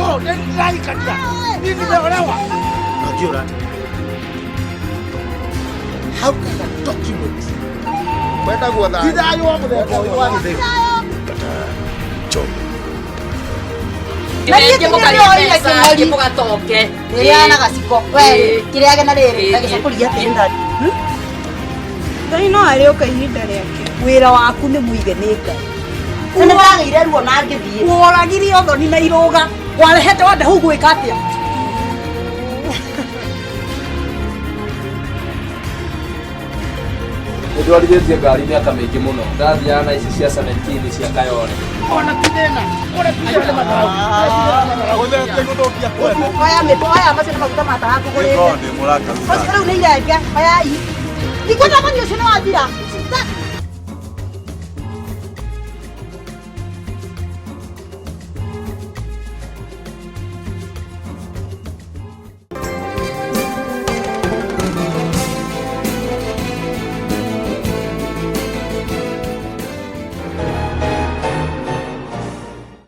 No, ndĩraikania. Niĩ nimeolewa. Unajua ati How can a document Kwendagwo ti thayũ. thayũ wa mũthemba ũyũ wa gĩthĩri? job. Na niĩ nĩoire kĩng'ori. Mũgatoke. Rĩrĩa na gaciko we kĩrĩage na rĩrĩ na gĩcakũri gĩa tĩri. Ngai no arĩũka ihinda rĩake. Wĩra waku nĩ mũige nĩ Ngai. Na nĩ ndagĩire ruo na ngĩthiĩ. Woragire ũthoni na irũga. Warehete wanda hau gwĩka atĩa? Nĩ ndwarithĩtie ngari mĩaka mĩingĩ mũno, ndathiaga na ici cia 17 cia Kayole. Ona ti thĩna. Ũrĩa ti thĩna nĩ matharau. Gũthete gũthũkia kwene. Oya mĩtũ, oya macio nĩ maguta mataha ngũgũrĩte. Ndĩ mũrakaru. Ũcio rĩu nĩ irenge, oyai. Ndikwenda mani ũcio nĩ wathira.